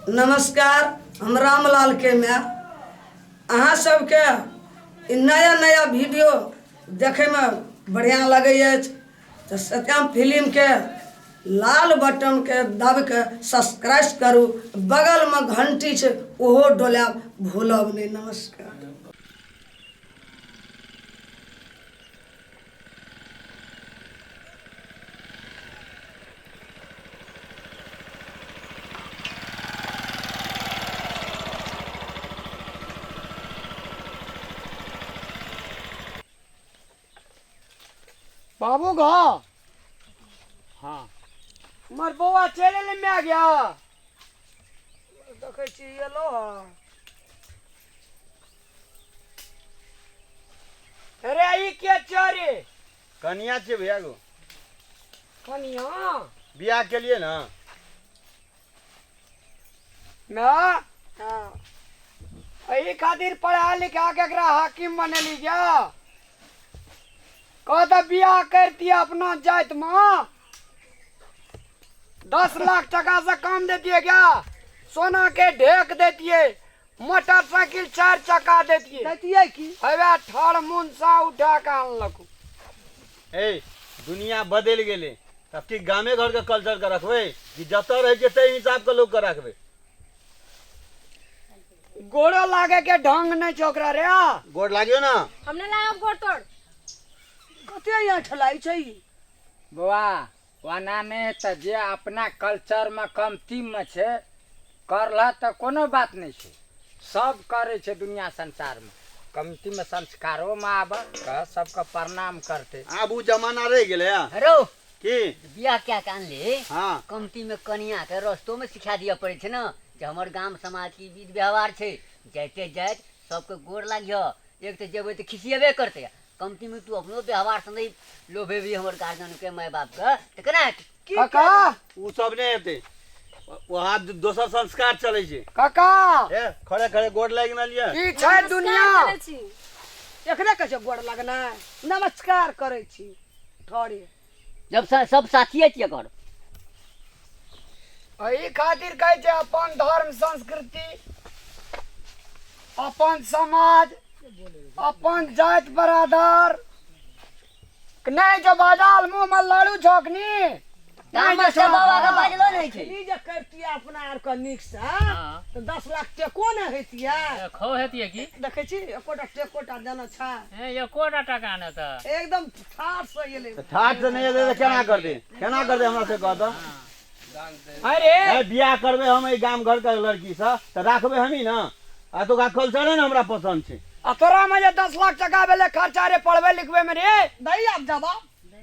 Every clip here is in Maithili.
नमस्कार, हम रामलाल के माय। अहाँ सबके ई नया नया वीडियो देखैमे बढ़िआँ लगै अछि तऽ सत्यम फिल्मके लाल बटनके दाबिके सब्सक्राइब करू, बगलमे घंटी छै ओहो डोलायब भूलब नहि। नमस्कार। बाबू घा। हाँ। मर बौआ चलि एलै माय गया। देखै छी एलो हँ। अरे ई के चोरी? कनिया छियै भैया गो। कनिया? बियाह केलियै ने? ना। हाँ। एहि खातिर पढ़ा लिखा के एकरा हाकिम बनेली जा। कह तऽ बियाह करती अपना जाति में 10 लाख टका से कम देतियै क्या? सोना के ढेक देतियै, मोटरसाइकिल 4 चक्का देतियै। देतियै की? हेबे ठाढ़ मुनसा उठा के आनलक। ए दुनिया बदलि गेलै, तब की गामे घर के कल्चर के रखबै कि जतऽ रहै छै ताहि हिसाब के लोक के रखबै? गोड़ो लागे के ढंग नहीं छै ओकरा रे। गोड़ लागियो ना। हम नहीं लागब गोड़ तोड़। कते यहाँ ठलाई छै ई? बौआ ओना नहि तऽ जे अपना कल्चरमे कमतीमे छै करलह तऽ कोनो बात नहि छै, सब करै छै दुनिया संसारमे। कमतीमे संस्कारोमे आबऽ कह सबके प्रणाम करतै। आब उ जमाना रहि गेलै हँ। हेरो की बियाह कए के अनली? हाँ। कमतीमे कनियाके रस्तोमे सिखा दिअ पड़ै छै ने जे हमर गाम समाजके विध व्यवहार छै, जाइते जाइत सबके गोर लागिह। एक तऽ जेबै तऽ खिसिएबे करतै, कमतीमे तू अपनो व्यवहारसँ नहि लोभेबही हमर गार्जियनके माय बापके तऽ केना हेतै? काका उ सब नहि हेतै, वहाँ दोसर संस्कार चलै छै। काका ए खड़े खड़े गोड़ लागि गेलियै। की छै दुनिया? करै छी। एकरे कहै छै गोड़ लगनाइ? नमस्कार करै छी ठहरे। जब सब साथिये छियै एकर। एहि खातिर कहै छै अपन धर्म संस्कृति, अपन समाज, अपन जाति बरादर नहि जो बाजाल मुँह में लाड़ू छौकनी। तामस से बाबा के बाजलो नहि छै। ई जे करतियै अपना आरके नीकसँ तऽ 10 लाख टेको नहि होइतियै। खो हेतियै की? देखै छी एकोटा टेकोटा देने छै। ए एकोटा टका नहि तऽ। एकदम ठाठ से एलै। तऽ ठाठ से नहि एलै तऽ केना करतै? केना करतै हमरा से कह तऽ। अरे ए बियाह करबै हम एहि गाम घर के लड़की से तऽ राखबै हमही ने। आ तो कल्चरे ने हमरा पसन्द छै। आ तोरा में जे 10 लाख टका भेलै खर्चा रे पढ़बै लिखबै में रे? दही आब जवाब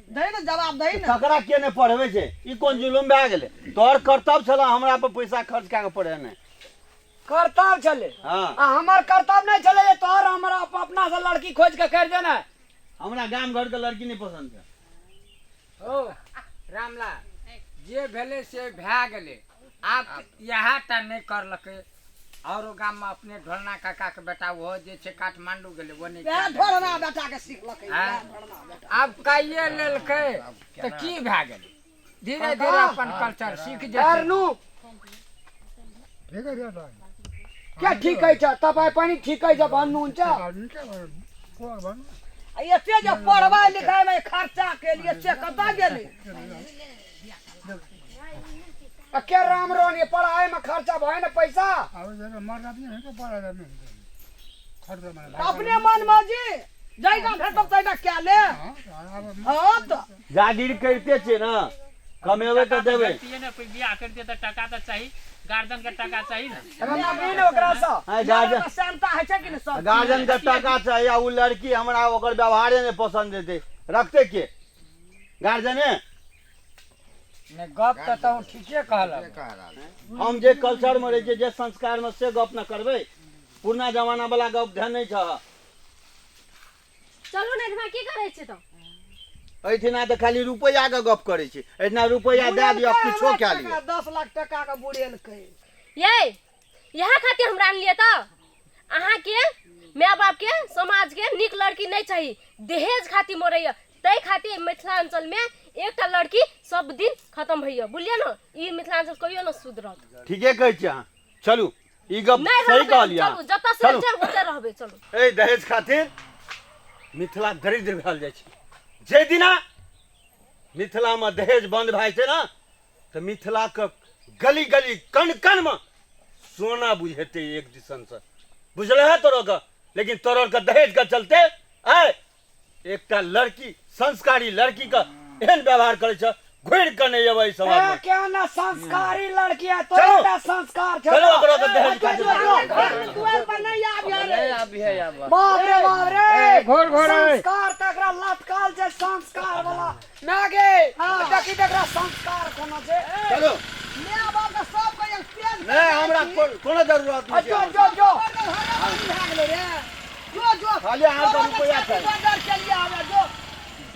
दही ने, जवाब दही ने। तकरा के नहि पढ़बै छै? ई कोन जुलुम भए गेलै? तोहर कर्तव्य छलऽ हमरा पर पैसा खर्च कए के पढ़ेनाइ। कर्तव्य छलै? हाँ। आ हमर कर्तव्य नहि छलै जे तोहर हमरा अपना से लड़की खोज के कर देना? हमरा गाम घर के लड़की नहि पसन्द छै। ओ रामलाल जे भेलै से भए गेलै, आब इएह टा नहि करलकै। औरो गाममे अपने ढोलना काकाके बेटा ओहो जे छै काठमांडू गेलै, ओ नहि वएह ढोलना बेटाके सिखलकै। आँय? आब काइए लेलकै तऽ की भए गेलै? धीरे धीरे अपन कल्चर सीख जेतै। अरनू क्या ठीक है छ? तपाईँ पनि ठिकै छ भन्नुहुन्छ? आ एते जे पढ़बै लिखाइमे खर्चा केलियै से कतऽ गेलै? आ के राम्रो नि पढाइमा खर्चा भएन पैसा? अपने मन मर्जी जैना भेटल तैना कए ले। हँ तऽ जागीर करिते छियै ने, कमेबै तऽ देबै। भेटतियै ने, बियाह करतियै तऽ टका तऽ चाही, गार्जियन के टका चाही ने। मांगही ने ओकरासँ। आँय, गार्जियन सेहनता होइ छै कि नहि सब? गार्जियन के टका चाही आ उ लड़की हमरा ओकर व्यवहारे नहि पसन्द हेतै, रखतै के? गार्जियने? नहि गप तऽ तहूँ ठीके कहलक। हम जे कल्चर मे रहै छियै, जे संस्कार मे, से गप ने करबै। पुरना जमाना वाला गप ध्यान नहि छह। चलू ने, एहिठमा की करै छी तऽ? एहिठिना तऽ खाली रुपैआ के गप करै छी। एहिठिना रुपैआ दए दिअ किछो कए लिअ। 10 लाख टका के बुड़ेलकै। यै इएह खातिर हमरा अनलियै तऽ? अहाँके माय बापके समाजके नीक लड़की नहि चाही, दहेज खातिर मरैया, ताहि खातिर मिथिलाञ्चलमे एकटा लड़की सब दिन खत्म होइया, बुझलियै ने? ई मिथिलाञ्चल कहियो ने सुधरत। ठीके कहै छी अहाँ। चलू ई गप नहि सही रहबै कहलियै चलू अहाँ। जतऽ से चलू चलू ओतऽ रहबै चलू एहि दहेज खातिर मिथिला दरिद्र भेल जाइ छै जे दिना मिथिलामे दहेज बन्द भए जेतै ने तऽ मिथिलाके गली गली कण कणमे सोना बुझेतै एक दिसनसँ बुझल है तोरो के लेकिन तोरो के दहेज के चलते आय एकटा लड़की संस्कारी लड़की के एहन व्यवहार करै छ घुरि कऽ नहि अबै समाज ए में क्या ना संस्कारी लड़की है तो चलो। एकटा संस्कार छौ चलो ओकरो के दहेज खातिर घर दुआर पर नहीं आबि रे अभी है अब बाप रे बाप रे घोर घोर ए। संस्कार त एकरा लटकल छै संस्कार वाला मैं गे देखी त एकरा संस्कार कोनो छै चलो माय बाप के सब के एक तेज नहि हमरा कोनो जरूरत आ नहि जो छै जो जो भए गेलै रे जो जो खाली अहाँके रुपैआ चाही। बदर के लिए आवे जो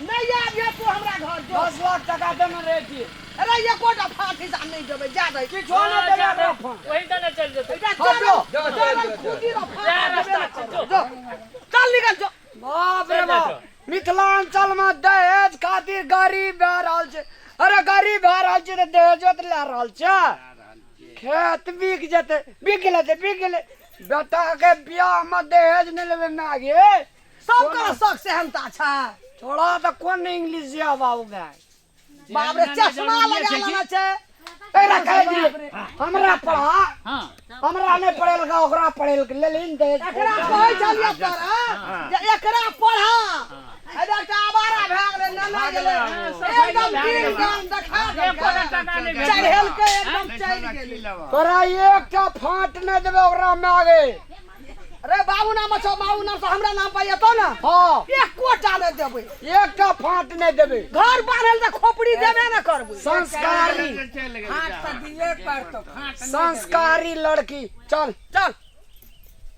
नहीं आबिहे तू हमरा घर जो 10 लाख टका देने रहे छी अरे एकोटा फाँसी से नहीं देबै जा दे किछो नहि देबै एकरा फाँस। वही दने चल जेतै एकटा हाँ, जो, चल चल खुदी रह जा रास्ता छै, जो। जो चल निकल जो बाप रे बाप मिथिलांचल में दहेज खातिर गरीब भए रहल छै अरे गरीब भए रहल छै तऽ दहेजो तऽ लए रहल छै खेत बिक जेतै बिक गेलै तऽ बिक गेलै बेटा के बियाह में दहेज नहि लेबै माय गे सब के शौक सेहनता छै थोड़ा तऽ कोन इंग्लिश या बाबू भाय बाप रे चश्मा लगा लेना छै एकरा कहै छी हमरा पढ़ा हाँ हमरा नहि पढ़ेलका ओकरा पढ़ेलक लेलही ने दहेज एकरा कहै छलियै तोरा जे एकरा पढ़ा अरे एकटा आवारा भए गेलै नेना गेलै एकदम दिन गान देखा एकोटा टका नहि भेटलै। चढ़ेलकै एकदम चलि गेलै तोरा एकटा फाँट नहि देबै ओकरा माय गे अरे बाबू नाम छौ बाबू नाम से हमरा नाम पर एतौ ने हाँ एकोटा नहि देबै एकटा फाँट नहि देबै घर बान्हल तऽ खोपड़ी देबे ने करबै संस्कारी संस्कारी लड़की चल चल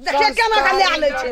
देखिए केना के लए लै छै